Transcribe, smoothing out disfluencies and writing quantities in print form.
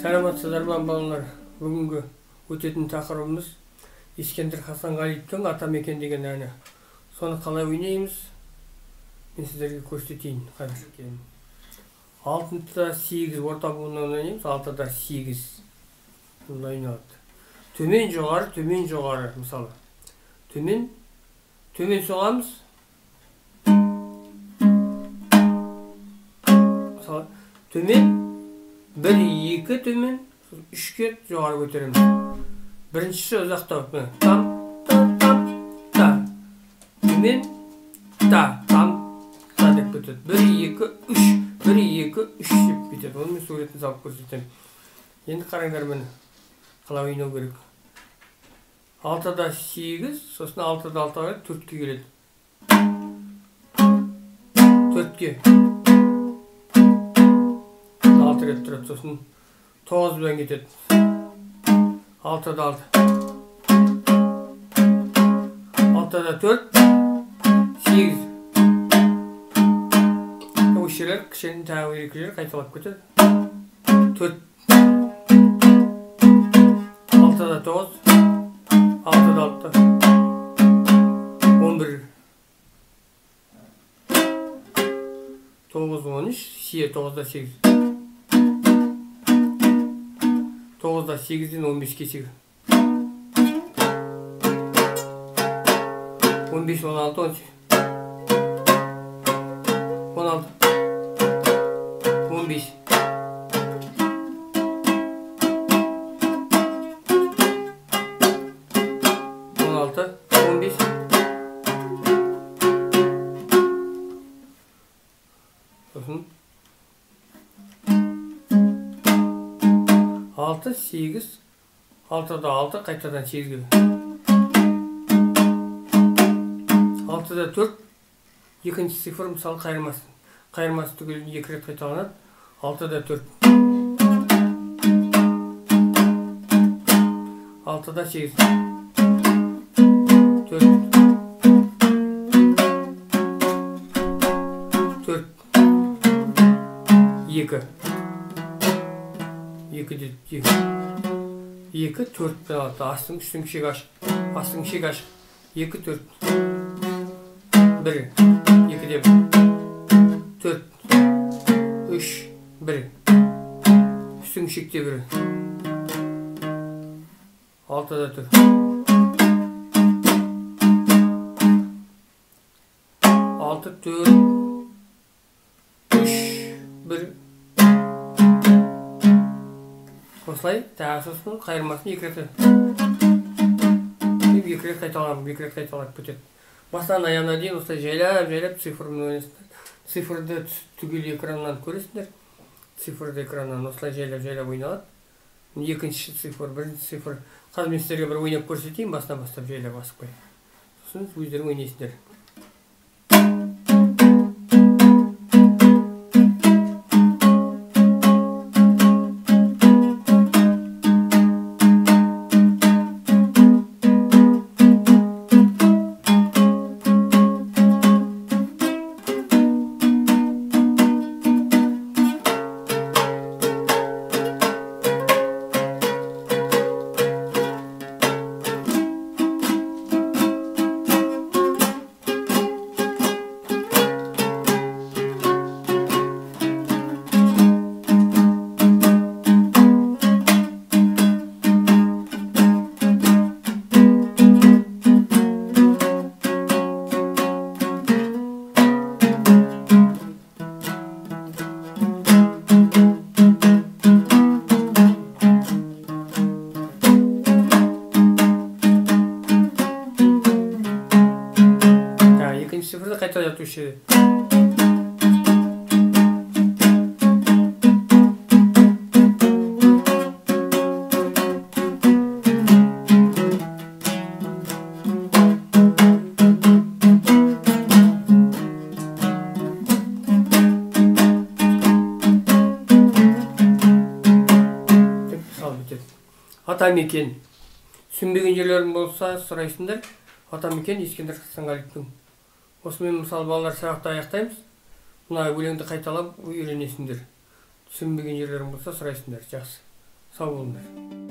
Саламатсыздар ма, балалар? Бүгінгі өтетін тақырыбымыз Ескендір Хасанғалиевтің «Атамекен» деген әні. Соны қалай ойнаймыз, мен сіздерге көрсетейін қазір. Алтыда сегіз орта буыннан ойнаймыз, алтыда сегіз ойналады. Төмен жоғары, төмен жоғары, мысалы. Төмен, төмен соғамыз. Мысалы, төмен, бір, екі төмен, үшке жоғары көтереміз. Біріншісі ұзақтау. Там, та, там, та. Төмен, та, там, та деп кетеді. Бір, екі, үш, бір, екі, үш деп кетеді. Оны мен суретін салып көрсетемін. Енді қараңдар, міне, қалай ойнау керек. Алтыда сегіз, сосын алтыда алтыға төртке келеді. Төртке. Алты рет тұрады, сосын тоғызбен кетеді. Алтыда алты. Алтыда төрт, сегіз. Осы жерлер кішкене тағы екі жер қайталап кетеді. Төрт. Алтыда тоғыз, алтыда алты. 11. Тоғыз, 13, тоғызда сегіз. Тоғызда сегізден 15-ке сегіз. 15, 16, 18. 16. 15. 16, 15. Сосын 6, 8, 6-да 6, қайтадан 8-ге. 6-да 4, екінші цифр, мысалы, қайырмасы. Қайырмасы түгел екі рет қайталанады. 6-да 4. 6-да 8. 4. 4. 2. 2-де 2. 2, 4-пен алты. Астың үстің шек ашық. Астың шек ашық. 2, 4. 1. 2-де 1. 4. 3, 1. Үстің шекте 1. 6-да 4. 6, 4, 3, 1. Осылай тағы сосын қайырмасын екі рет екі рет қайталанып, екі рет қайталап кетеді. Басынан аяғына дейін осылай жайлап жайлап цифрмен ойнайсыңдар. Цифрды түгел экраннан көресіңдер. Цифрды экраннан осылай жайлап жайлап ойналады. Екінші цифр, бірінші цифр. Қазір мен сіздерге бір ойнап көрсетейін, басынан бастап жайлап асықпай. Сосын өздерің ойнайсыңдар. Цифрды қайталап өшеді. Деп салып өтеді. Атамекен. Түсінбеген жерлерің болса сұрайсыңдар. Атамекен Ескендір Хасанғалиевтің. Осымен, мысалы, балалар, сабақты аяқтаймыз. Мына өлеңді қайталап үйренесіңдер. Түсінбеген жерлерің болса сұрайсыңдар. Жақсы. Сау болыңдар.